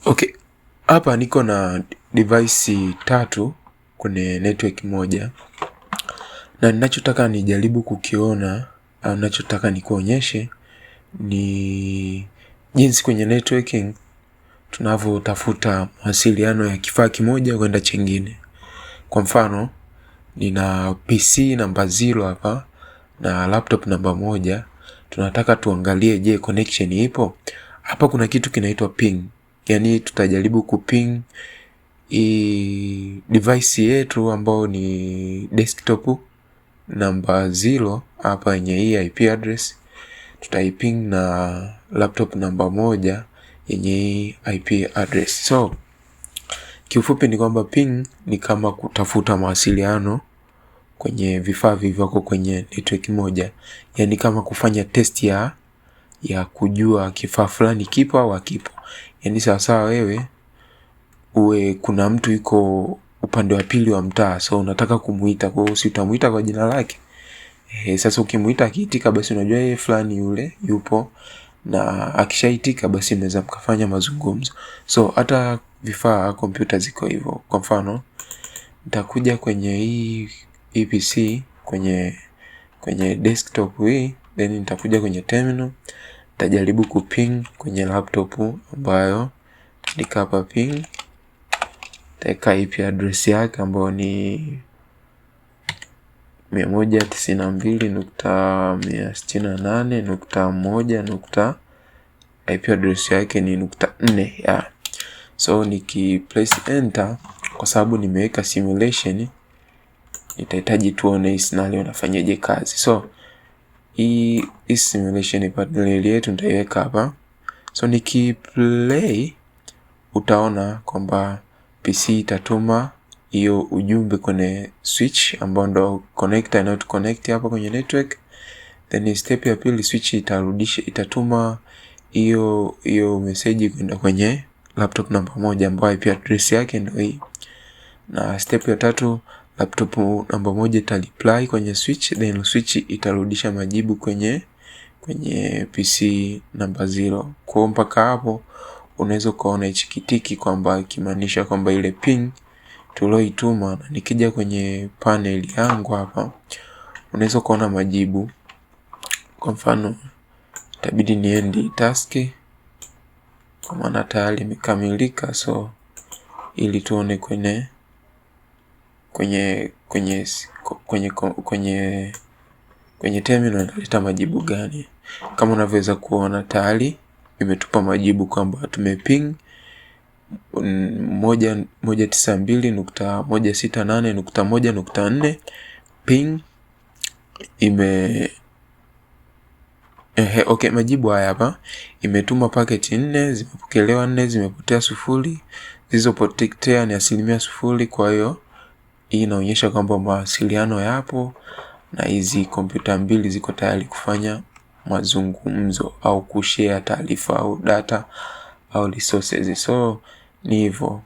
Okay, hapa niko na device tatu kwenye network moja, na ninachotaka nijaribu kukiona au ninachotaka nikuonyeshe ni jinsi kwenye networking tunavyotafuta mawasiliano ya kifaa kimoja kwenda chengine. Kwa mfano, nina PC namba 0 hapa na laptop namba 1. Tunataka tuangalie, je, connection ipo? Hapa kuna kitu kinaitwa ping, yaani tutajaribu kuping hii device yetu ambayo ni desktop namba 0 hapa yenye hii IP address, tutaiping na laptop namba 1 yenye hii IP address. So kiufupi ni kwamba ping ni kama kutafuta mawasiliano kwenye vifaa vilivyoko kwenye network moja, yaani kama kufanya test ya kujua kifaa fulani kipo au hakipo. Yaani sawasawa wewe uwe kuna mtu yuko upande wa pili wa mtaa, so unataka kumuita, kwa hiyo si utamuita kwa jina lake. Sasa ukimuita akiitika, basi unajua yeye fulani yule yupo, na akishaitika basi mnaweza mkafanya mazungumzo. So hata vifaa kompyuta ziko hivyo. Kwa mfano nitakuja kwenye hii PC kwenye desktop hii, then nitakuja kwenye terminal, nitajaribu kuping kwenye laptop ambayo nitaandika hapa ping, nitaweka IP address yake ambayo ni 192.168.1 nukta IP address yake ni .4 ya. So niki press enter, kwa sababu nimeweka simulation, nitahitaji tuone hii scenario inafanyaje kazi. So hii simulation panel yetu nitaiweka hapa. So niki play utaona kwamba PC itatuma hiyo ujumbe kwenye switch ambao ndo connector inayotu connect hapa kwenye network. Then step ya pili, switch itarudisha, itatuma hiyo hiyo message kwenda kwenye laptop namba 1 ambayo IP address yake ndio hii. Na step ya tatu, laptop namba 1 ita reply kwenye switch, then switch itarudisha majibu kwenye PC namba 0. Kwa mpaka hapo unaweza ukaona hichi kitiki kwamba ikimaanisha kwamba ile ping tulioituma, na nikija kwenye panel yangu hapa unaweza kuona majibu. Kwa mfano itabidi niende task kwa maana tayari imekamilika, so ili tuone kwenye terminal inaleta majibu gani. Kama unavyoweza kuona tayari imetupa majibu kwamba tumeping 192.168.1.4 ping ime ehe, okay, majibu haya hapa, imetuma packet 4, zimepokelewa 4, zimepotea 0, zilizopotea ni 0%. Kwa hiyo hii inaonyesha kwamba mawasiliano yapo na hizi kompyuta mbili ziko tayari kufanya mazungumzo au kushare taarifa au data au resources. So ni hivyo.